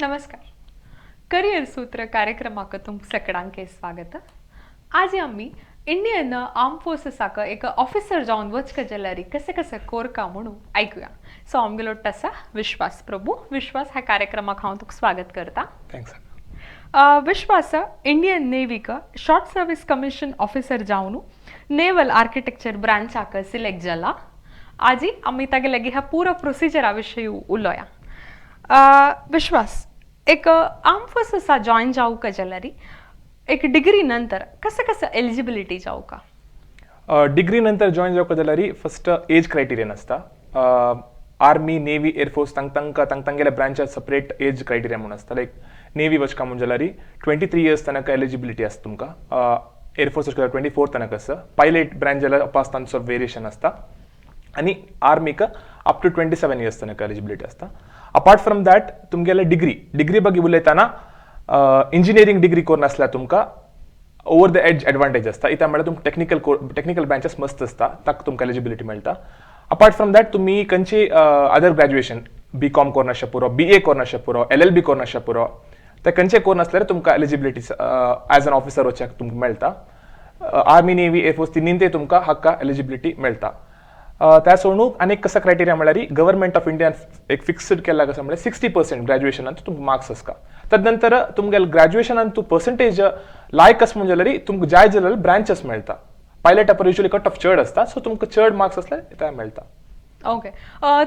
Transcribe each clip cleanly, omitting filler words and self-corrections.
नमस्कार, करियर सूत्र कार्यक्रमाक तुम सगळ्यांके स्वागत. आज आम्ही इंडियन आर्म फोर्सेसाक एक ऑफिसर जावन वचका जाल्यार कसे कसे कोरका म्हणून ऐकूया. सो आमगेलो आसा विश्वास प्रभू. विश्वास, ह्या कार्यक्रमाक हांव तुका स्वागत करता. Thanks. विश्वास इंडियन नेवीक शॉर्ट सर्वीस कमिशन ऑफिसर जावन नेवल आर्किटेक्चर ब्रांचाक सिलेक्ट जाला. आजी आमी तागे लागीं ह्या पुरो प्रोसिजरा विशयी उलोया. विश्वास, एक आर्म फोर्सेसा जॉईन जावंक जाल्यार एक डिग्री नंतर कसं कसं एलिजिबिलिटी जावका? डिग्री नंतर जॉईन जावपाक जाल्यार फस्ट एज क्रायटेरियन आसता. आर्मी, नेवी, एअरफोर्स तांकां तांकां तांकां तांगेल्या ब्रांचार सेपरेट एज क्रायटेरिया म्हणून आसता. लायक नेवी वचका म्हूण जाल्यार 23 इयर्स तनक एलिजिबिलिटी आसता तुमकां. एअरफोर्स वचका 24 तनक आसा. पायलट ब्रांच जाल्यार अपास तांचो वेरिएशन आसता आनी आर्मीक अप टू 27 इयर्स तनक एलिजिबिलिटी आसता. अपार्ट फ्रॉम that, तुमगेले डिग्री ಬಗ್ಗೆ उलयतना इंजिनियरींग डिग्री करून आसल्यार तुमकां ओवर the age advantage आसता. इत्या म्हळ्यार तुमकां टेक्निकल टेक्निकल ब्रांचेस मस्त आसता, ताका तुमकां एलिजिबिलिटी मेळटा. अपार्ट फ्रॉम that, तुमी खंयची अदर ग्रॅज्युएशन, बी कॉम करून आसचे पुरो, बी ए करून आसचे पुरो, एलएलबी करून आसचे पुरो, ते खंयचे करून आसल्यार तुमकां एलिजिबिलिटी एज एन ऑफिसर वचपाक तुमकां मेळटा. आर्मी, नेवी, एअरफोर्स तिनीन ते तुमकां हाका एलिजिबिलिटी मेळटा. त्या सोडून आनीक कसो क्रायटेरिया म्हळ्यार गव्हर्मेंट ऑफ इंडियान एक फिक्स्ड केला कसं म्हळ्यार 60% ग्रॅज्युएशनान तुमकां मार्क्स आसता. तदनंतर तुमगेले ग्रॅज्युएशनान तूं पर्संटेज लायक आसा म्हूण जाल्यार तुमकां जाय जाल्यार ब्रांचेस मेळटा. पायलट पर युजली कट ऑफ चड आसता, सो तुमकां चड मार्क्स आसल्यार ते मेळटा. ओके,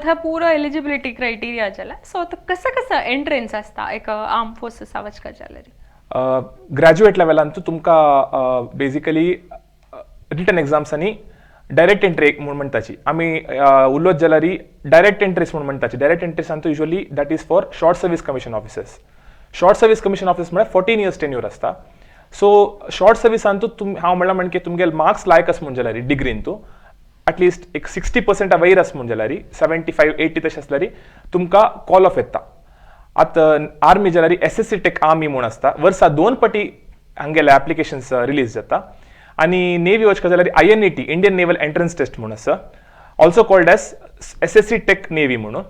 थंय पुरो एलिजिबिलिटी क्रायटेरिया जाला. सो आतां कसं कसं एंट्रन्स आसता एक आर्म फोर्सेसा वचका जाल्यार? ग्रॅज्युएट लेवलान तुमकां बेजिकली रिटन एग्जाम्स आनी डायरेक्ट एंट्री म्हूण म्हणटाची. आमी उलोत जाल्यार डायरेक्ट एंट्रीज म्हूण म्हणटाची. डायरेक्ट एंट्रीज आमचो usually that is for short service commission officers. Short service commission office म्हळ्यार 14 इयर्स टेन्यूर आसता. सो शॉर्ट सर्विसान तूं हांव म्हणल्यार म्हणजे तुमगेले मार्क्स लायक आसा म्हूण जाल्यार डिग्रीन तूं एटलिस्ट एक 60% वयर आसा म्हूण जाल्यार, 75 80 तशें आसल्यार तुमकां कॉल ऑफ येता. आतां आर्मी जाल्यार एसएससी टेक आर्मी म्हूण आसता. वर्सा दोन पटी हांगेले एप्लिकेशन्स रिलीज जाता. आनी नेवी वचका जाल्यार INET, Indian Naval Entrance Test म्हूण आसा, also called as SSC Tech Navy म्हणून.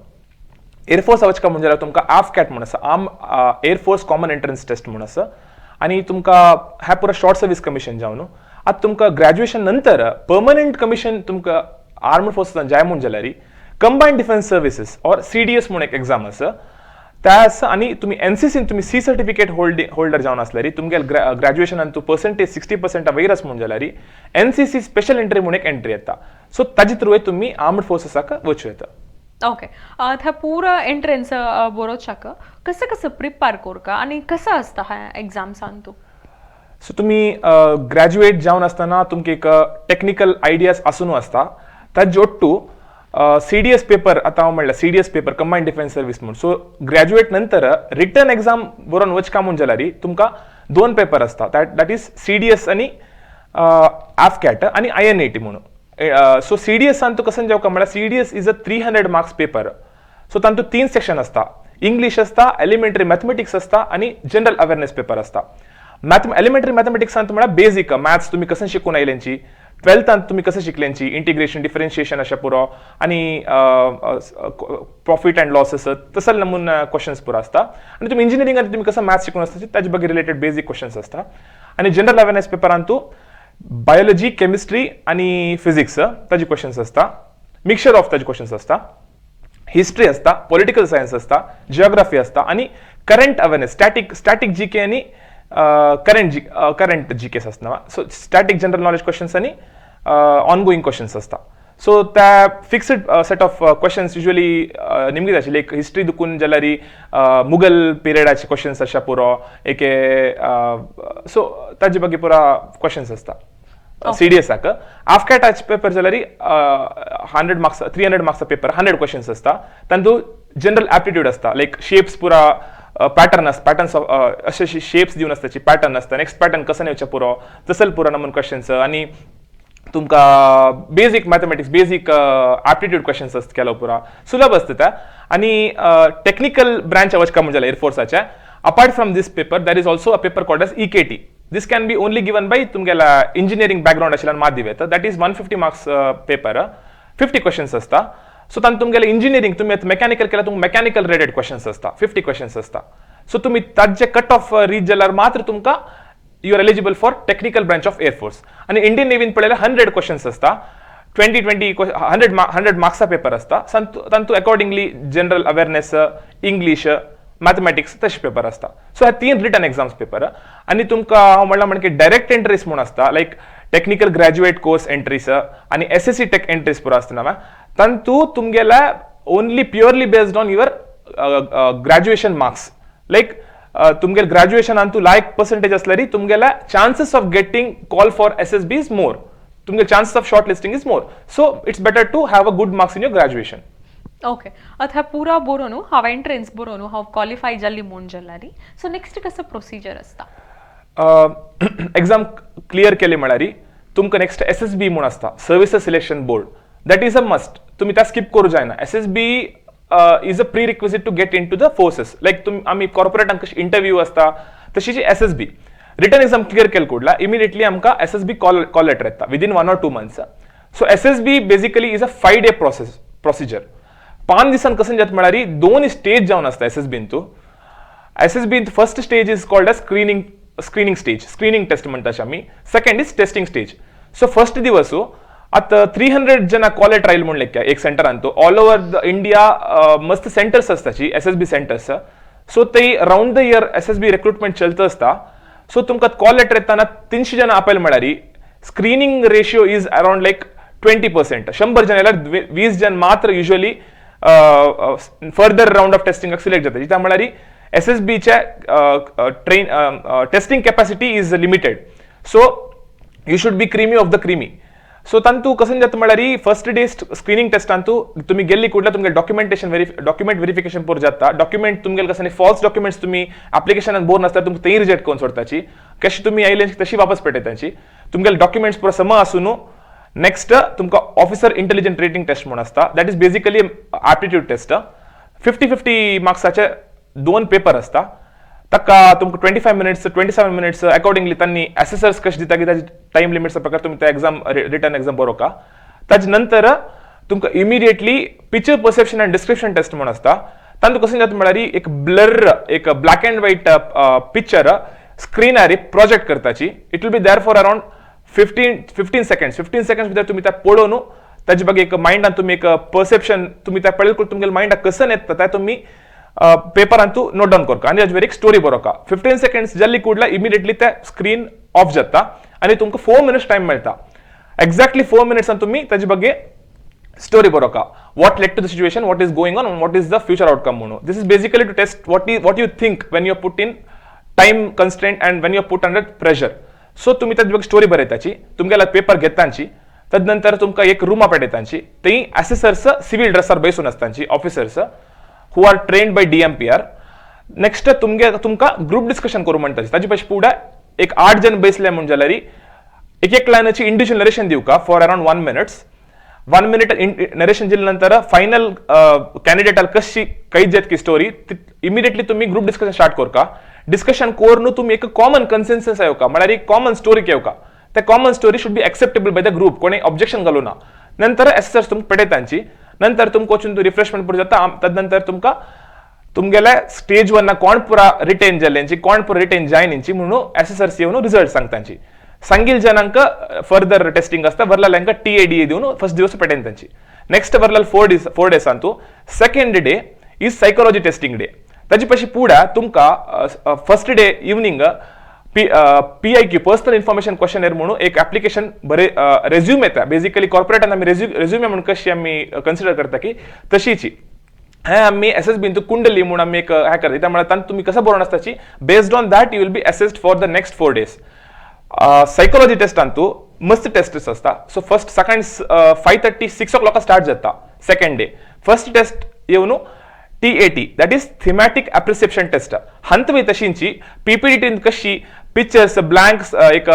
एअरफोर्स वचका म्हूण जाल्यार तुमकां आफ्कॅट म्हूण आसा, arm Air Force Common Entrance Test म्हूण आसा. आनी तुमकां ह्या पुरो शॉर्ट सर्वीस कमिशन जावन आतां तुमकां ग्रॅज्युएशन नंतर पर्मनंट कमिशन तुमकां आर्म्ड फोर्सान जाय म्हूण जाल्यार Combined Defence Services or CDS म्हूण एक एग्जाम आसा, त्या आसा. आनी तुमी एनसीसीन तुमी सी सर्टिफिकेट होल्डर जावन आसल्यार, तुमगे ग्रॅज्युएशनान तूं पर्संटेज 60% वयर आसा म्हूण जाल्यार एनसीसी स्पेशल एंट्री म्हूण एक एंट्री येता. सो ताजे थ्रू तुमी आर्म्ड फोर्सेसाक वचूं येता. ओके, थंय पुरो एंट्रन्स बरोवच्याक कसं कसं प्रिपेर करका आनी कसं आसता ह्या एग्जाम्सान तूं? सो तुमी ग्रॅज्युएट जावन आसतना तुमकां एक टेक्निकल आयडियाज आसून आसता. ताजे ಒಟ್ಟು सीडीएस पेपर, आतां हांव म्हणल्यार CDS paper, Combined Defence Service म्हूण. सो ग्रॅज्युएट नंतर रिटन एग्जाम बरोवन वचका म्हूण जाल्यार तुमकां दोन पेपर आसता, that is CDS आनी आफ्कॅट आनी आयएनएटी म्हणून. सो सीडीएसान तूं कसं जावका म्हळ्यार CDS is a 300 marks paper. So तातूंत तीन सेक्शन आसता. इंग्लीश आसता, एलिमेंटरी मॅथमेटिक्स आसता आनी जनरल अवेरनेस पेपर आसता. एलिमेंटरी मॅथमेटिक्सान म्हळ्यार बेजीक मॅथ्स तुमी कसं शिकून आयल्यांची, ट्वेल्थान तुमी कसं शिकल्यांची, इंटिग्रेशन, डिफरन्शिएशन अशें पुरो आनी प्रॉफिट अँड लॉस तसले नमून क्वेश्चन्स पुरो आसता. आनी तुमी इंजिनियरिंगान तुमी कसं मॅथ्स शिकून आसता, ताजे बगर रिलेटेड बेजीक क्वेश्चन्स आसता. आनी जनरल अवेरनेस पेपरान तूं बायोलॉजी, केमिस्ट्री आनी फिजिक्स ताजे क्वेश्चन्स आसता, मिक्सचर ऑफ ताजे क्वेश्चन्स आसता. हिस्ट्री आसता, पॉलिटिकल सायन्स आसता, जिओग्राफी आसता आनी current awareness, static GK आनी करंट जीकेस आसता. So static general knowledge questions आनी ऑनगोईंग क्वेश्चन्स आसता. सो त्या fixed set of questions usually निमगीत आशिल्ले. एक हिस्ट्री दुखून जाल्यार मुगल पिरियडाचे क्वेश्चन्स अशा पुरो एके, सो ताजे बागी पुरा क्वेश्चन्स आसता सीडीएसाक. आफ्कॅटाचे पेपर जाल्यार 100 marks, 300 marks paper, 100 questions आसता. तातूंत जनरल एप्टिट्यूड आसता, लायक शेप्स पुरा पॅटर्न आसता, पॅटर्न्स अशे अशे शेप्स दिवन आसता, पॅटर्न आसता, नेक्स्ट पॅटर्न कसो येवचें पुरो तसल पुरो नमून क्वेश्चन्स. आनी तुमकां basic mathematics, basic aptitude questions आसता केलो पुरा सुलभ आसता त्या. आनी टेक्निकल ब्रांच वचका म्हणजे एअरफोर्साच्या, apart from this paper there is also a paper called as EKT. This can be only given by तुमगेला engineering background आशिल्ल्यान मात दिवं येता. That is 150 marks paper, 50 questions आसता. सो तातूंत तुमगेले इंजिनियरींग, तुमी आतां मेकॅनिकल केल्यार तुमकां मेकॅनिकल रिलेटेड क्वेश्चन्स आसता, 50 क्वेश्चन्स आसता. सो तुमी ताजे कट ऑफ रीच जाल्यार मात्र तुमकां you are eligible for technical branch of Air Force. आनी इंडियन नेवीन पळयल्यार 100 क्वेश्चन्स आसता, 20 20 100 मार्क्सा पेपर आसता. तांतू accordingly general awareness, English, mathematics तशे पेपर आसता. सो ह्या तीन रिटन एग्जाम्स पेपर. आनी तुमकां हांव म्हणलां म्हण की डायरेक्ट एंट्रीज म्हूण आसता, like technical graduate course entries आनी एसएससी टेक एंट्रीज पुरो आसतना, तांतू तुमगेल्या only purely based on your graduation marks. Like तुमगेले ग्रॅज्युएशनान तूं लायक पर्संटेज आसल्यार तुमगेल्या chances of getting call for SSB is more, तुमगे chances of short listing is more. So it's better to have a good marks in your graduation. Okay, आतां पुरा बरोवन हांव entrance बरोवन हांव क्वॉलिफाय जाल्ली म्हूण जाल्यार, सो नेक्स्ट कसो प्रोसिजर आसता? एक्झाम क्लियर केली म्हळ्यार तुमकां नेक्स्ट एसएसबी म्हूण आसता, Services Selection Board. That is a must, तुमी त्या स्कीप करूं जायना. SSB is a pre requisite to get into the forces. Like तुमी आमी कॉर्पोरेटान कशी इंटरव्यू आसता, तशीच एसएसबी. रिटन एक्झाम क्लियर केले कुडला इमिडिएटली आमकां एसएसबी कॉल लेटर येता within 1 or 2 months. So SSB basically is a 5 day process procedure. 5 दिसान कसं जाता म्हळ्यार दोन स्टेज जावन आसता एसएसबीन. तूं SSB, first stage is called as screening stage, screening test म्हणटाचे आमी. Second is testing stage. So first दिवस आतां 300 जना कॉल ट्रायल म्हूण लेख्या एक सेंटरान. तो ऑल ओवर the India मस्त सेंटर्स आसताची, एसएसबी सेंटर्स. सो ते round the year SSB recruitment चलत आसता. सो तुमकां कॉल लेटर येताना 300 जण आपयल म्हळ्यार screening ratio is around like 20%. 100 जण जाल्यार 20 जण मात्र युजली फर्दर रावंड ऑफ टेस्टिंगाक सिलेक्ट जाता. त्या म्हळ्यार एस एस बीच्या train testing capacity is limited, so you should be creamy of the creamy. So तांतू कसं जाता म्हळ्यार फर्स्ट डे स्क्रिनींग टेस्टान तुमी गेल्ली कुडल्या तुमगे डॉक्युमेंटेशन डॉक्युमेंट व्हेरिफिकेशन पुरो जाता. डॉक्युमेंट तुमगेले कसं फॉल्स डॉक्युमेंट्स तुमी एप्लिकेशनान बोर नासता, तुमकां तेय रिजेक्ट करून सोडताची. कशी तुमी आयले तशी वापस पेटयताची. तुमगेले डॉक्युमेंट्स पुरो सम आसून नेक्स्ट तुमकां ऑफिसर इंटेलिजंट रेटिंग टेस्ट म्हूण आसता. That is basically aptitude test. 50 50 मार्क्साचे दोन पेपर आसता. ताका तुमकां 25 minutes, 27 minutes accordingly तांणी एसेसर्स कशें दिता की ताजे टायम लिमिट्सा प्रकार तुमी ते एक्झाम, रिटन एक्झाम बरोवका. ताजे नंतर तुमकां immediately picture perception and description test म्हूण आसता. तातूंत कशें जाता म्हळ्यार एक ब्लर, एक ब्लॅक अँड व्हायट पिक्चर स्क्रिनार प्रोजेक्ट करताची. It will be there for around 15 seconds. 15 seconds भितर तुमी त्या पळोवन ताजे बागे एक मायंडान तुमी एक परसेप्शन, तुमी त्या पळयले तुमगेले मायंडाक कसं येता ते तुमी पेपरान तूं नोट डावन करका आनी ताजेर एक स्टोरी बरोवका. 15 सेकंड्स जाल्ली कुडला इमिडिएटली ते स्क्रीन ऑफ जाता आनी तुमकां 4 मिनट्स टायम मेळटा. एक्झॅक्टली 4 मिनट्सान तुमी ताजे बागे story बरोवका, what led to the situation, what is going on, what is the future outcome म्हणून. This is basically to test what you think when you put in time constraint and when you put under pressure. So तुमी ताजे बगे story बरयताची, तुमगेला paper घेतांची. तदनंतर तुमकां एक रुमा पेटयतांची. थंय assessors civil ड्रेसार बसून आसतांची, officers who are trained by DMPR. Next तुमगे तुमकां ग्रुप डिस्कशन करूं म्हणटाची. ताजे पयशे फुडें एक आठ जण बसले म्हूण जाल्यार एक एक लायनाची individual narration दिवका for around 1 minutes. 1 minute narration दिल्या नंतर फायनल कॅन्डिडेटाक कशी कैद जात की स्टोरी, इमिडिएटली तुम्ही ग्रुप डिस्कशन स्टार्ट करका. डिस्कशन करून तुम्ही एक कॉमन कन्सेन्सस येवका, म्हळ्यार एक कॉमन स्टोरी घेवका. त्या common story should be acceptable by the group, कोणी ऑब्जेक्शन घालू ना. नंतर एसेसर्स तुमकां पेटयतांची. नंतर तुमकां वचून रिफ्रेशमेंट पुरो जाता. तदनंतर तुमकां तुमगेले स्टेज वन कोण पुरा रिटेन जाल्यांची, कोण पुरा रिटेन जायनीची म्हणून एसेसर्स येवन रिझल्ट सांगतांची. सांगील जणांक फर्दर टेस्टिंग असता, वरलाल्यांक टीएडीए दिवन फर्स्ट दिवस पेटेन तांची. नेक्स्ट वरलाल 4 days, 4 डेजांतू second day is psychology testing day. ताजे पशी पुढे तुमकां first day evening PIQ, personal information questionnaire म्हणून एक ऍप्लिकेशन बरे रेझ्युम येता. बेसिकली कॉर्पोरेटान आमी रेझ्युमे म्हणून कशी आमी कन्सिडर करता की तशीची हे आमी एस एस बीन कुंडली म्हणून आमी एक हे करता. त्यामुळे तांत तुमी कसं बरोवन आसताची, based on that you will be assessed for the next 4 days. Psychology टेस्टांतू मस्त टेस्ट आसता. सो फर्स्ट सकाळी 5:30, 6 ओ क्लॉक स्टार्ट जाता सेकंड डे. फर्स्ट टेस्ट येवन TAT, that is thematic apperception test. हंत तशींची पीपीटी कशी पिक्चर्स ब्लँक्स, एक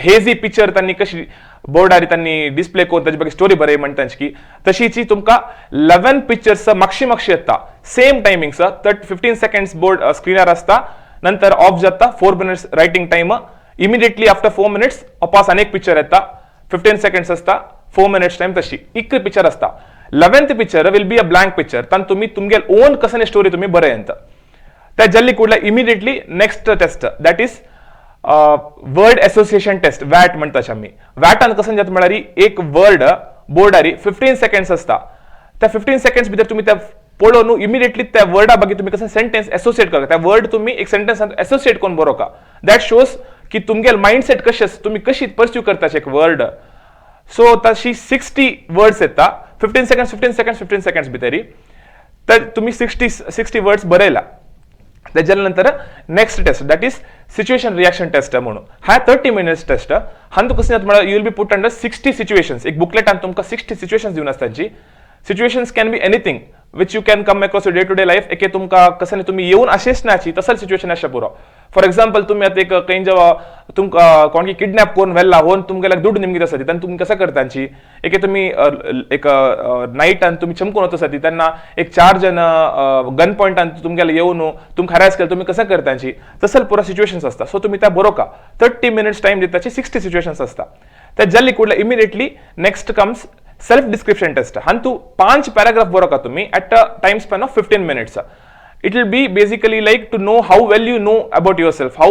हेजी पिक्चर त्यांनी कशी बोर्डार त्यांनी डिस्प्ले करून ताजे स्टोरी बरय म्हणटांची की तशीची तुमकां 11 पिक्चर्स मागशी मागशी येता. सेम टायमिंग्स, 15 सेकंड्स बोर्ड स्क्रीनार आसता, नंतर ऑफ जाता, 4 minutes writing time. Immediately after 4 minutes अपास अनेक पिक्चर येता, 15 सेकंड्स आसता, 4 मिनिट्स टायम. तशी इकरा पिक्चर आसता. 11th picture will be a blank picture. तांत तुमी तुमगेल ओन कसने स्टोरी तुमी बरयंत. त्या जल्ली कुडल्या immediately next test, that is word association test, WAT म्हणटात आमी. वॅटान कसं जाता म्हळ्यार एक वर्ड बोर्डारी 15 सेकंड्स आसता. त्या 15 सेकंड्स भितर तुमी त्या पळोवन इमिडिएटली त्या वर्डा बागी तुमी कसं सेंटेन्स एसोसिएट करता, त्या वर्ड तुमी एक सेंटेन्स एसोसिएट करून बरोवका. That shows की तुमगेल मायंडसेट कशें आसा, तुमी कशी परस्यू करता एक वर्ड. सो तशी 60 वर्ड्स येता 15 seconds, 15 seconds, 15 seconds भितरी. तर तुम्ही 60 वर्ड्स बरयला. त्याच्या नंतर next test, that is situation reaction test म्हणून. हा 30 मिनिट्स टेस्ट. हांतू कसं जाता म्हळ्यार you will be put under 60 situations. एक बुकलेटान तुमकां 60 सिच्युएशन्स दिवन आसता. तांची situations can be anything which you can come across day to day life. एके तुमकां कसं तुमी येवन अशेंच नाची तसं सिच्युएशन आसता पुरो. फॉर एक्झाम्पल, तुमी आतां एक खंय जेवा तुमकां कोणकी किडनॅप करून व्हेला होन तुमगेल्याक दुडू निमगीत आसा तेन्ना तुमी कसं करतांची. एके तुमी एक नायटान तुमी चमकून वता आसा तेन्ना एक चार जण गन पॉयंटान तुमगेले येवन तुमकां हॅरास केलं, तुमी कसं करतांची. तसं पुरो सिच्युएशन्स आसता. सो तुमी त्या बरोवका. 30 मिनिट्स टायम दिताची, 60 सिच्युएशन्स आसता. त्या जल्ली कुडल्या immediately next comes self description test. हांतू पांच पॅराग्राफ बरोवका तुम्ही at a time span of 15 minutes. It will be basically like to know how well you know about yourself, how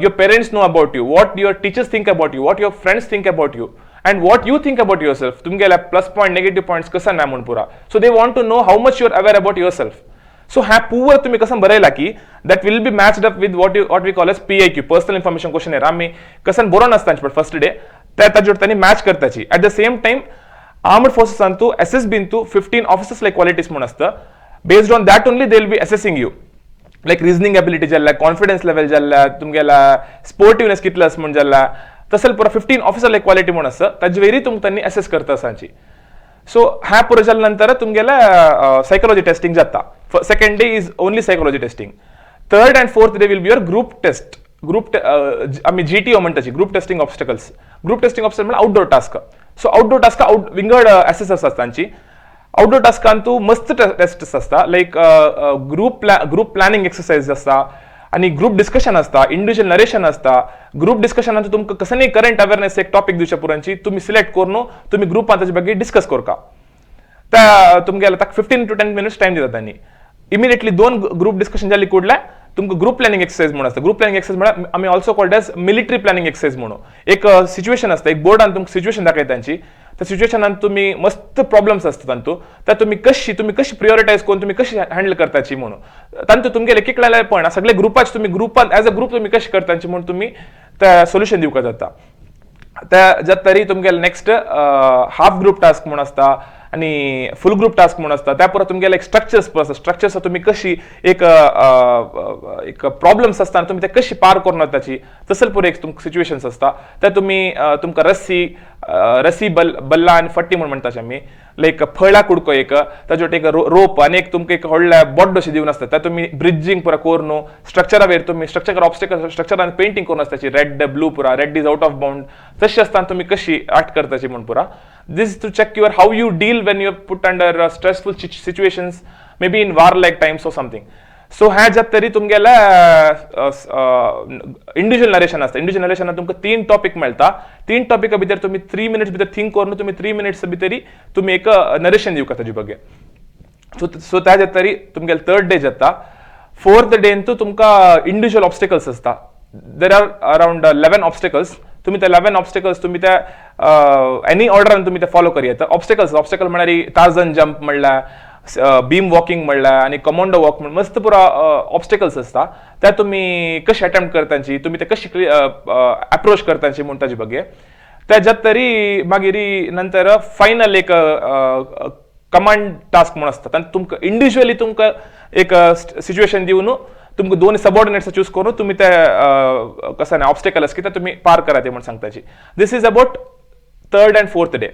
your parents know about you, what your teachers think about you, what your friends think about you, and what you think about yourself. तुमगेल्या plus point, negative points कसं ना म्हूण पुरा. So they want to know how much you are aware about yourself. So ह्या poor तुम्ही कसं बरयला की that will be matched up with what we call as PIQ, personal information questionnaire. आम्ही कसं बरोवन आसता पण फर्स्ट डे त्या ताजेर त्यांनी मॅच करताची. At the same time, armed forces अंतू एसएसबी अंतू 15 ऑफिसर्स लाईक क्वालिटीज म्हणून असतं. Based on that only they will be assessing you, like reasoning ability जाल्ल्या, कॉन्फिडन्स लेवल जाल्ल्या, तुमगेला स्पोर्टिवनेस कितलं आसा म्हूण जाल्ला. तसं पुरो 15 ऑफिसर लाईक क्वालिटी म्हणून आसता, ताजे वयरी तुमकां त्यांनी असेस करता आसांची. सो ह्या पुरो जाल्या नंतर तुमगेला सायकोलॉजी टेस्टिंग जाता. Second day is only psychology testing. Third and fourth day will be your group test. Group आम्ही GTO म्हणटाची, group testing obstacles. Group testing obstacle म्हणजे outdoor task. So outdoor task out विंगड assessors आसता तांची. Outdoor टास्कान तूं मस्त taste आसता, like group planning exercise आसता आणि ग्रुप डिस्कशन आसता, इंडिव्हिज्युअल नरेशन आसता. ग्रुप डिस्कशनान तुमकां कसं करंट अवेअरनेस एक टॉपिक दिवच्या पुरांची तुमी सिलेक्ट करून तुमी ग्रुपान ताचे ಬಗ್ಗೆ डिस्कस करका. त्या तुमगेल्या ताका 15 to 10 minutes time दिता त्यांनी. इमिडिएटली दोन ग्रुप डिस्कशन जाली कुडल्या तुमकां ग्रुप प्लॅनिंग एक्सरसाइज म्हणून आसता. ग्रुप प्लॅनिंग एक्सरसाइज म्हळ्यार आमी also called as military planning exercise म्हणून. एक सिच्युएशन आसता, एक बोर्डान तुमकां सिच्युएशन दाखयता तांची. त्या सिच्युएशनान तुमी मस्त प्रॉब्लम्स आसता तांतू, त्या तुमी कशी प्रियोरिटायज करून तुमी कशी हँडल करताची म्हणून. तांतू तुमगेले एक पण सगळे ग्रुपाचे तुमी ग्रुपान एज अ ग्रुप तुमी कशी करताची म्हणून तुमी त्या सोल्युशन दिवपाक जाता. त्या जात तरी तुमगेले नेक्स्ट हाफ ग्रुप टास्क म्हणून आसता आणि फुल ग्रुप टास्क म्हणून आसता. त्या परत तुमगेले एक स्ट्रक्चर्स आसता. स्ट्रक्चर्स तुमी कशी एक एक प्रॉब्लम्स आसता आनी तुमी ते कशी पार करून वताची तसं पुरो एक तुमकां सिच्युएशन्स आसता. त्या तुमी तुमकां रस्सी बल्ला आनी फट्टी म्हणून म्हणटाचे आमी, लायक फळा कुडको एक, ताजे एक रोप आनी एक तुमकां एक व्हडल्या बोड्ड अशें दिवन आसता. त्या तुमी ब्रिजींग पुरा करून स्ट्रक्चरा वयर तुमी स्ट्रक्चर ऑब्स्टेकल स्ट्रक्चरान पेंटींग करून आसताची, रेड ब्लू पुरा, red is out of bound. तशें आसतना तुमी कशी ऍक्ट करताची म्हूण पुरा. This to check your how you deal when you put under stressful situations, maybe in war like times or something. So ह्या जात तरी तुमगेले इंडिव्हिज्युअल नरेशन आसता. इंडिव्हिज्युअल नरेशनात तुमकां तीन टॉपिक मेळटा. तीन टॉपिका भितर तुमी 3 मिनिट्स भितर थिंक करून तुमी 3 मिनिट्स भितरी तुमी एक नरेशन दिवका ताजे ಬಗ್ಗೆ. सो त्या जात तरी तुमगेले थर्ड डे जाता. फोर्थ डेन तुमकां इंडिव्हिज्युअल ऑब्स्टिकल्स आसता. There are around 11 obstacles. तुम्ही त्या 11 ऑब्स्टिकल्स तुम्ही त्या एनी ऑर्डरान तुम्ही ते फॉलो करूं येता. ऑब्स्टिकल्स, ऑब्स्टिकल म्हळ्यार टार्झन जम्प म्हणल्यार, बीम वॉकिंग म्हणल्यार आनी कमोंडो वॉक म्हण मस्त पुरो ऑब्स्टिकल्स आसता. त्या तुमी कशी अटेम्प्ट करताची, तुमी ते कशी अप्रोच करताची म्हूण ताजे ಬಗ್ಗೆ. त्याच्यात तरी मागीर नंतर फायनल एक कमांड टास्क म्हणून आसता. आनी तुमकां इंडिव्हिज्युअली तुमकां एक सिच्युएशन दिवन तुमकां दोन सबॉर्डिनेट्स चूज करून तुमी ते कसं ना ऑब्स्टिकल आसा की ते तुमी पार करात म्हूण सांगताची. This is about third and fourth day.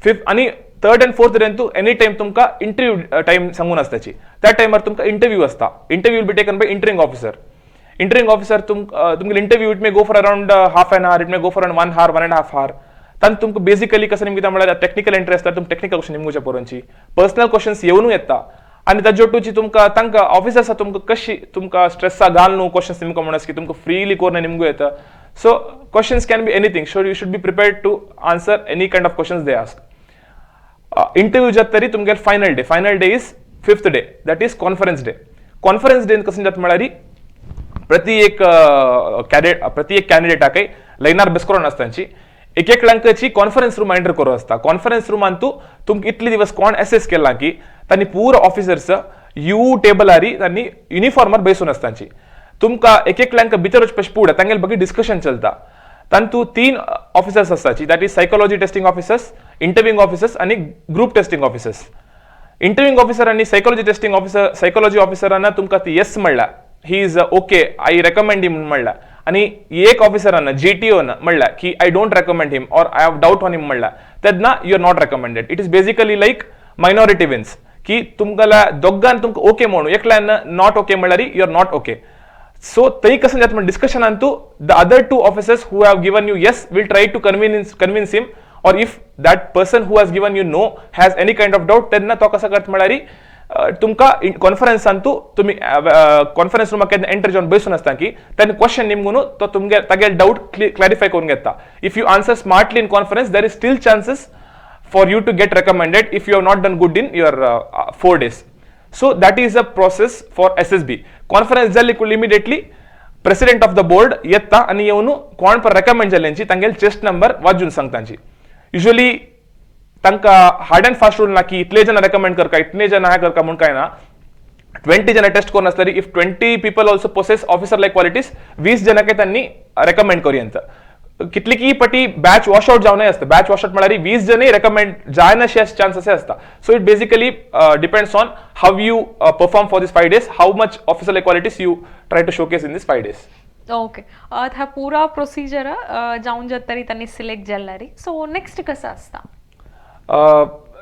Fifth आणि थर्ड अँड फोर्थ डे तूं एनी टायम तुमकां इंटरव्यू टायम सांगून आसताची. त्या टायमार तुमकां इंटरव्यू आसता. Interview will be taken by interviewing officer. Interviewing officer तुमगेले interview, it may go for around half an hour, it may go for one hour, one and half hour. तांत तुमकां basically कसं निमगिता म्हळ्यार technical entry आसता. तुमकां technical question निमगुच्या पोरांची, personal questions येवनूय येता. आनी ताजे ओटूची तुमकां तांकां ऑफिसर्सा तुमकां कशी तुमकां स्ट्रेसा घाल न्हू क्वेश्चन्स निमकां म्हणस की तुमकां फ्रीली करून निमगू येता. So questions can be anything, so you should be prepared to answer any kind of questions they ask. Interview जात तरी तुमगेले final day. Final day is fifth day, that is conference day. Conference डेन कसं जाता म्हळ्यार प्रति एक cadet, प्रति एक कॅन्डिडेटाकय लायनार बेस करून आसतांची एक एकल्यांकची कॉन्फरन्स रूम एंटर करून आसता. कॉन्फरन्स रुमान तूं तुमकां इतले दिवस कोण एसेस केला की तांणी पुरो ऑफिसर्स you टेबलारी तांणी युनिफॉर्मार बसून आसतांची. तुमकां एक एकल्यांक भितर वचपाची पुड तांगेले बगी डिस्कशन चलता. तांतू तीन officers आसताची, that is psychology testing officers, interviewing officers आनी group testing officers. Interviewing officer आनी सायकोलॉजी टेस्टिंग ऑफिसर, सायकोलॉजी ऑफिसरान तुमकां ती येस म्हणल्या, he is okay, I recommend him म्हणल्या, आनी एक ऑफिसरान जी टी ओन म्हणल्या की I don't recommend him or I have doubt on him म्हणल्या, तेन्ना you are not recommended. It is basically like minority wins की तुमकां दोगान तुमकां ओके म्हणून एकल्यान not okay म्हणल्यार you are not okay. So थंय कसं जाता डिस्कशनान तूं the other two officers who have given you yes will try to convince him, or if that person who has given you no has any kind of doubt, तेन्ना तो कसो करता म्हळ्यार तुमकां कॉन्फरन्सान तूं तुमी कॉन्फरन्स रुमाक केन्ना एंटर जावन बसून आसता की तेन्ना क्वेश्चन निमगून तो तुमगे तागे डावट क्लॅरिफाय करून घेता. If you answer smartly in conference, there is still chances for you to get recommended if you have not done good in your 4 days. So that is a process for SSB. Conference जाली कुल immediately president of the board येता आणि येवन कोण पर recommend जाल्यांची तांगेले chest number वाजून सांगतांची. Usually तांकां hard and fast rule ना की इतले जण रेकमेंड करका, इतले जण हें करका म्हूण काय ना. 20 जण टेस्ट करून आसतरी if 20 people also possess officer like qualities, 20 जणांक त्यांनी रेकमेंड करूं. कितली की पटी बॅच वॉश आउट जावनय आसता. बॅच वॉश आउट म्हळ्यार 20 जनय रेकमेंड जायनाशे चान्स आसता. So it basically depends on how you perform for this 5 days, how much officer like qualities you try to showcase in this 5 days. Okay, ह्या पुरा procedure जावन जात तरी त्यांनी सिलेक्ट जाल्ला. So next कसं असता?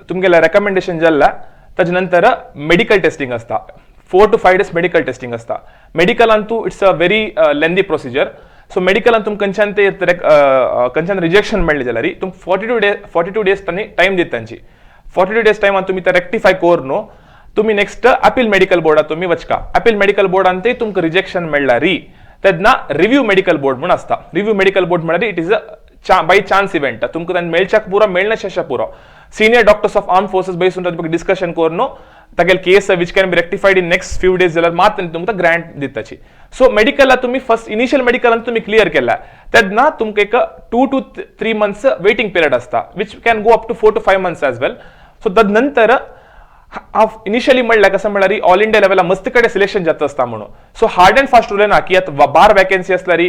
तुमगेलें रेकमेंडेशन जाल्ला ताजे नंतर मेडिकल टेस्टिंग आसता. 4 to 5 days medical testing आसता. मेडिकलान तूं it's a very lengthy procedure. So मेडिकलान तुमकां खंयच्यान ते खंयच्यान रिजेक्शन मेळ्ळें जाल्यार तुमकां 42 days तांणी टायम दिता तांची. 42 डेज टायमान तुमी ते रेक्टिफाय करून न्हू तुमी नेक्स्ट अपील मेडिकल बोर्डात तुमी वचका. अपील मेडिकल बोर्डान ते तुमकां रिजेक्शन मेळ्ळारी तेन्ना रिव्यू मेडिकल बोर्ड म्हूण आसता. रिव्यू मेडिकल बोर्ड म्हळ्यार it is a by chance event. तुमकां तांणी मेळच्याक पुरो, मेळनाशें पुरो. Senior doctors of armed forces बसून ताजे डिस्कशन करून तागेले case which can be rectified in next few days जाल्यार मात तांणी तुमकां ग्रँट दिताची. सो मेडिकला तुमी फर्स्ट इनिशियल मेडिकलान तुमी क्लियर केला तेन्ना तुमकां एक 2 to 3 months waiting period आसता, which can go up to 4 to 5 months as well. So तद नंतर इनिशियली म्हणल्यार कसं म्हणल्यार ऑल इंडिया लेवला मस्त कडेन सिलेक्शन जाता आसता म्हणून. So hard and fast rule ना की आतां 12 वॅकन्सी असल्यार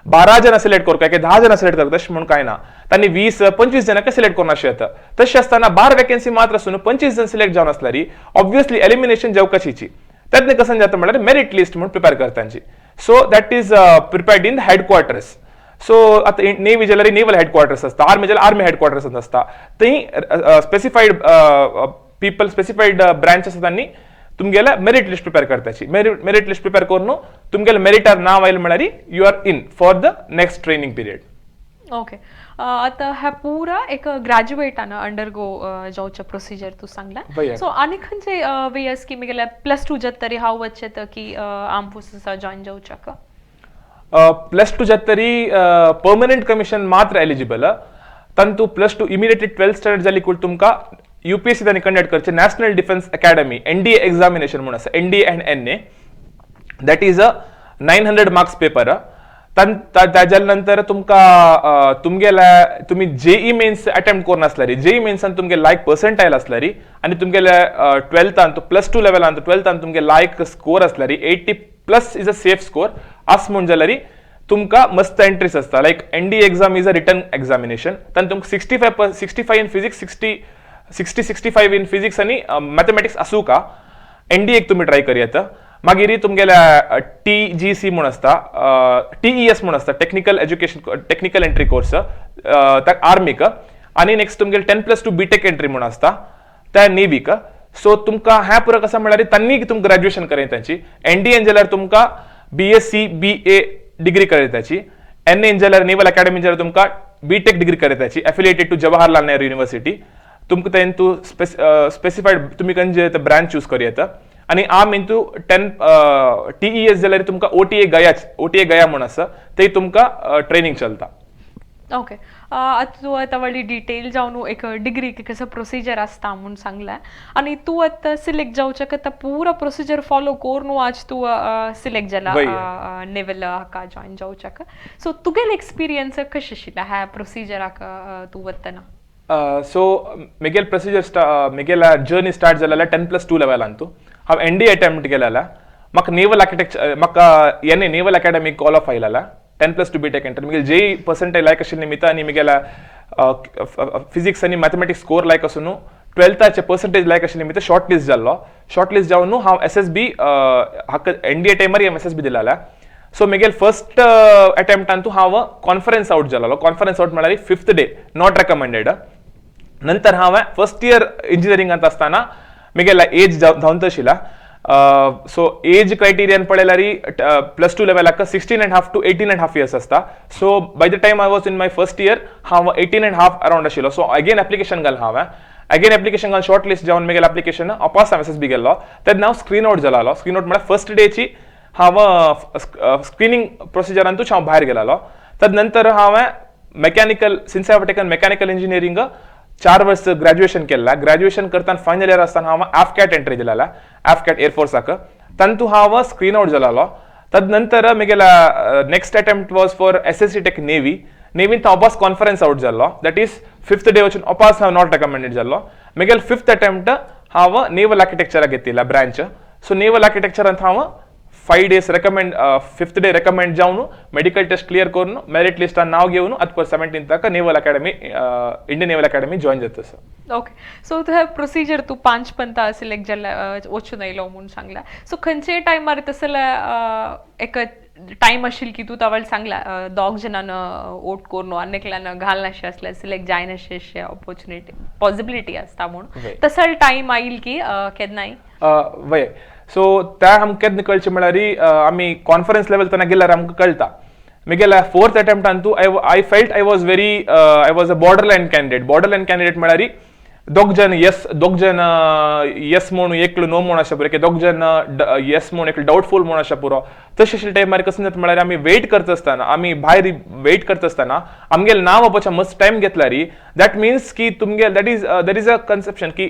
12 जण सिलेक्ट करूं काय 10 जण सिलेक्ट करूं, तशें म्हणून काय ना. तांणी 20-25 जाणांक सिलेक्ट करून अशें येता. तशें आसतना 12 वॅकन्सी मात्र आसून 25 जण सिलेक्ट जावन आसल्यार ऑब्वियसली एलिमिनेशन जावपाचीची. तेन्ना कसं जाता म्हणल्यार मेरीट लिस्ट म्हणून प्रिपेर करता तांची. So that is prepared in headquarters. So आतां नेव्ही जाल्यार नेवल हेडक्वार्टर्स आसता, आर्मी जाल्यार आर्मी हेडक्वार्टर्स आसता. थंय स्पेसिफायड पीपल, स्पेसिफायड ब्रांच आसा, तांणी तुमगेले मेरीट लिस्ट प्रिपेर करताची. मेरीट लिस्ट प्रिपेर करून तुमगेले मेरिटार नांव आयलें म्हळ्यार you are in for the next training period. Okay, आता ह्या पुरा एक ग्रॅज्युएटान अंडरगो जावचें प्रोसिजर तूं सांगला. बया. सो आनी खंयचे वे आस की मिगेले प्लस टू जात तरी हांव वचचें की आर्म फोर्सेस जॉईन जावच्याक? प्लस टू जात तरी पर्मनंट कमिशन मात्र एलिजिबल. तांतू plus two immediately 12th standard जाली कूळ तुमकां यूपीएससी तांणी कंडक्ट करचे National Defence Academy NDA examination म्हणून आसा, NDA and NA, that is a 900 marks paper. ताज्या नंतर तुमकां तुमगेल्या तुमी जेई मेन्स अटेम्प्ट करून आसल्यार, जेई मेन्सान तुमगे लायक पर्संटायल आसल्यार आनी तुमगेल्या ट्वेल्थान, प्लस टू लेवलान ट्वेल्थान तुमगे लायक स्कोर आसल्यार, 80+ is a safe score आस म्हूण जाल्यार तुमकां मस्त एंट्रीस आसता. Like ND exam is a written examination. तातूंत तुमकां 65 in physics, 60 65 in physics आनी मॅथमॅटिक्स आसूं का एनडीएक तुमी ट्राय करूं. मागीर तुमगेल्या टी जी सी म्हूण आसता, टीईएस म्हूण आसता, technical education, technical entry course त्या आर्मीक. आनी नेक्स्ट तुमगेले 10+2 बीटेक एंट्री म्हूण आसता त्या नेवीक. सो तुमकां ह्या पुरो कसं म्हळ्यार तांणी तुमकां ग्रॅज्युएशन करयता तांची. एनडीएन जाल्यार तुमकां बीएससी बीए डिग्री करयताची. एन एन जाल्यार, नेवल अकॅडमी जाल्यार तुमकां बीटेक डिग्री करयताची, affiliated to Jawaharlal Nehru University. तुमकां तेंतू स्पेसिफायड तुमी खंयचे ब्रांच चूज करूं येता. आनी आम इंतू टेन टीईएस जाल्यार तुमकां ओटीए गया, ओटीए गया म्हूण आसा, थंय तुमकां ट्रेनिंग चलता. ओके. आतां तूं आतां व्हडली डिटेल जावन एक डिग्री कसो प्रोसिजर आसता म्हूण सांगलें आनी तूं आतां सिलेक्ट जावच्याक आतां पुरा प्रोसिजर फॉलो करून आज तूं सिलेक्ट जाला नेवल हाका जॉयन जावच्याक. सो तुगेले एक्सपिरियन्स कशें आशिल्लें ह्या प्रोसिजराक तूं वतना? So Miguel procedure, Miguel journey start जालें 10+2 लेवलान. तूं हांव एनडीए अटेम्प्ट केलेला. म्हाका नेवल आर्किटेक्चर, म्हाका N A naval academy call of आयलेला. 10+2 BTech enter Miguel JEE percentage लायक आशिल्ले निमित्त आनी मिगेला फिजिक्स आनी मॅथमॅटिक्स स्कोर लायक आसून, ट्वेल्थाचे पर्संटेज लायक आशिल्ले निमित्त शॉर्ट लिस्ट जाल्लो. शॉर्ट लिस्ट जावन हांव एसएसबी हाका एनडीए टायमार हांव एसएसबी दिलेला. सो मिगेल फर्स्ट अटेम्प्टान हांव कॉन्फरन्स आउट जालो. कॉन्फरन्स आउट म्हळ्यार फिफ्थ डे not recommended. नंतर हांवें फर्स्ट इयर इंजिनियरिंगांत आसतना मिगेला एज धांवत आशिल्ला. सो एज क्रायटेरियन पळयल्यार प्लस टू लेवलाक 16½ to 18½ years आसता. So by the time I was in my first year, हांव 18½ अराउंड आशिल्लो. सो अगेन एप्लिकेशन घाल हांवें. अगेन एप्लिकेशन घाल, शॉर्ट लिस्ट जावन मेगेल एप्लिकेशन अपास हांव एसएसबी गेल्लो. तेन्ना हांव स्क्रीन आउट जालो. स्क्रीन आउट म्हळ्यार फर्स्ट डेची हांव स्क्रिनींग प्रोसिजरांतूच हांव भायर गेलेलो. तद नंतर हांवें mechanical, since I taken mechanical engineering, 4 वर्स ग्रॅज्युएशन केल्ला. ग्रॅज्युएशन करताना फायनल इयर आसतना हांव एफकॅट एंट्री दिलेला, एफकॅट एअरफोर्साक. तांतू हांव स्क्रीन आउट जालो. तद नंतर मेगेला next attempt was for SSC Tech Navy. Naveen हांव अपास कॉन्फरन्स आउट जाल्लो, that is fifth day वचून अपास हांव not recommended जाल्लो. मेगेल फिफ्थ अटेम्प्ट हांव नेवल आर्किटेक्चराक घेतिल्ला ब्रांच. सो नेवल आर्किटेक्चरांत हांव 5 days recommend, fifth day recommend जावन, मेडिकल टेस्ट क्लियर करून, मेरिट लिस्टान नांव घेवन आतां सेव्हन्टीन्थाक naval academy, Indian naval academy join जाता सर. ओके, सो तुवें प्रोसिजर तूं पांच पंता सिलेक्ट जाल्ले वचून येयलो म्हूण सांगला. सो खंयचे टायमार तसले एक टायम आशिल्लो की तूं तवळ सांगला दोग जाणान वोट करून आनी एकल्यान घालनाशें आसलें, सिलेक्ट जायनाशें अशें ऑपॉर्चुनिटी पॉसिबिलिटी आसता म्हूण, तसो टायम आयल की केन्नाय? वय, सो त्या आमकां केन्ना कळचें म्हळ्यार आमी कॉन्फरन्स लेवल तेन्ना गेल्यार आमकां कळटा. मिगेल्या फोर्थ अटेम्प्टान तूं I felt I was a borderline candidate. Borderline candidate म्हळ्यार दोग जण येस, दोग जण येस म्हणून एकलो नो म्हणून अशें पुरो, की दोग जण येस म्हणून एकलो डाउटफूल म्हणून अशें पुरो. तशें आशिल्ले टायमार कसं जाता म्हळ्यार आमी वेट करता आसतना, आमी भायर वेट करता आसतना आमगेलें नांव येवपाचें मस्त टायम घेतल्यार, that means की तुमगे that is there is a conception की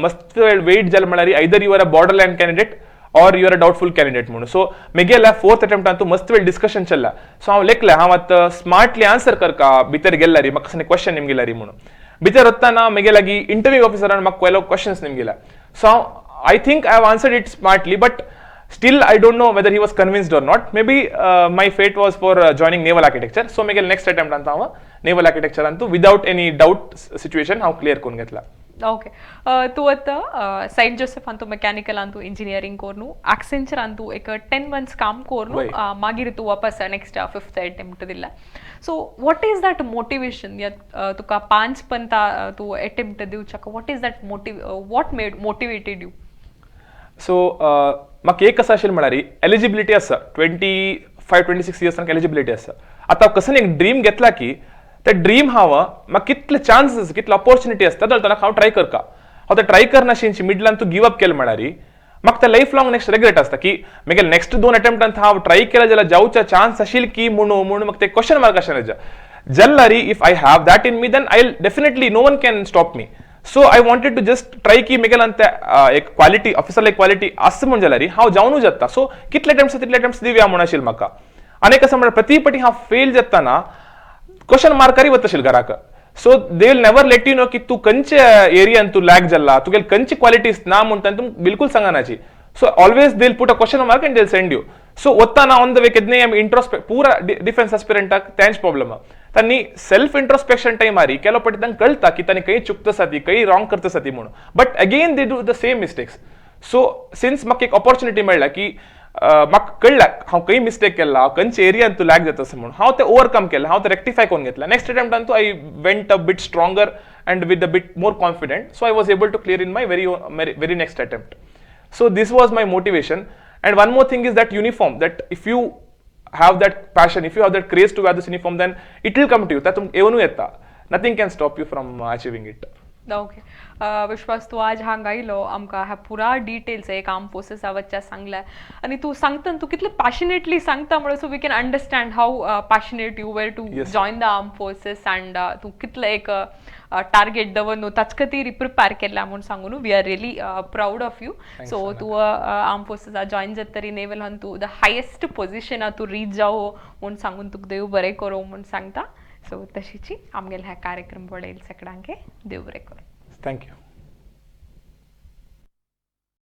मस्त वेळ वेट जालें म्हळ्यार either you are a borderline candidate or you are a doubtful candidate म्हणून. सो मेगेल्या फोर्थ अटेम्प्टान तूं मस्त वेळ डिस्कशन चल्ला. सो हांव लेखलें, हांव आतां स्मार्टली आन्सर करका भितर गेल्यारी म्हाका कसले क्वेश्चन निमगिल्यारी म्हणून. भितर वतना मेगे लागीं इंटरव्यू ऑफिसरान म्हाका पयलो क्वेश्चन्स निमगिला. सो हांव I think I have answered it smartly, but still I don't know whether he was convinced or not. Maybe my fate was for joining naval architecture. So मेगे next attempt अंत हांव naval architecture अंतू without any doubt situation हांव clear करून घेतला. Okay, तूं आतां saint Joseph अंतू मेकॅनिकल अंतू इंजिनियरिंग कोर्नु, आक्सेंचर अंतू एक 10 मंथ्स काम कोर्नु, मागीर तूं वापस नेक्स्ट फिफ्थ अटेम्प्ट दिला. So what is that motivation या तुका पांच पंता तूं अटेम्प्ट दिवच्याक, what is that motive, what made motivated you? So म्हाका एक कसं आशिल्लें म्हळ्यार एलिजिबिलिटी आसा, 25 26 इयर्स एलिजिबिलिटी आसा. आतां कसं एक ड्रीम घेतला की ते ड्रीम हांव म्हाका कितले चान्सीस आसा, कितले ऑपॉर्च्युनिटी आसता जाल्यार हांव ट्राय करता. हांव ते ट्राय करनाशिल्ली मिडलान तूं गिव अप केलें म्हळ्यार म्हाका ते लायफ लॉंग नेक्स्ट रिग्रेट आसता की मागीर नेक्स्ट दोन अटेम्प्टांत हांव ट्राय केलें जाल्यार जावच्या चान्स आशिल्ले की म्हणून म्हणून म्हाका ते क्वेश्चन मार्क आशिल्लें. जाल्यार if I have that in me, then I definitely, no one can stop me. So I wanted to just try की मेगेल्यान ते एक क्वालिटी, ऑफिसर एक क्वालिटी आसा म्हूण जाल्यार हांव जावनूच जाता. सो कितले अटेम्प्ट्स तितले अटेम्प्ट्स दिवया म्हूण आशिल्लें म्हाका. आनी कसं म्हळ्यार प्रति पटी हांव फेल जाताना क्वेश्चन मार्कारी वता आशिल्लें घराक. So they will never let you know की तूं खंयच्या एरियान तूं लॅक जाला, तुगेले खंयची क्वालिटीज ना म्हूण तूं बिलकुल सांगनाची. So always they put a question mark and they send you. So वतना ऑन the way केन्नाय आमी इंट्रोस्पेक्ट, पुरा डिफेन्स एस्पिरंटाक तेंच प्रॉब्लम. तांणी सेल्फ इंट्रोस्पेक्शन टायमारी केलो पटी तांकां कळटा की तांणी खंय चुकता आसा ती, खंय रॉंग करता आसा ती म्हणून, but again they do the same mistakes. So since म्हाका एक ऑपॉर्च्युनिटी मेळ्ळ्या की म्हाका कळ्ळा हांव खंय मिस्टेक केला, खंयच्या एरियान तूं लॅक जाता म्हणून, हांव ते ओवरकम केलें, हांव ते रेक्टिफाय करून घेतलें. नेक्स्ट अटेम्प्टान तूं I went a bit stronger and with a bit more confident, so I was able to clear in my very very next attempt. So this was my motivation. And one more thing is that uniform, that if you have that passion, if you have that craze to wear this uniform, then it will come to you. that येवनू येता, nothing can stop you from achieving it. Okay, Vishwas, तूं आज हांगा आयलो, आमकां ह्या पुरा details एक arm फोर्सेसा वच्च्या सांगल्या आनी तूं सांगता, तूं कितले पॅशनेटली सांगता म्हणून, so we can understand how passionate you were to join the armed forces and तूं कितले एक टार्गेट दवर ताच खातीर प्रिपेर केला म्हूण सांगून we are really proud of you. So तूं आर्म फोर्सेसा जॉयन जातरी नेवलान तूं the highest पोझिशना तूं रीच जावो म्हूण सांगून तुका देव बरें करूं म्हूण सांगता. सो तशीची आमगेले ह्या कार्यक्रम पळयल सगळ्यांके देव बरें करूं. Thank you.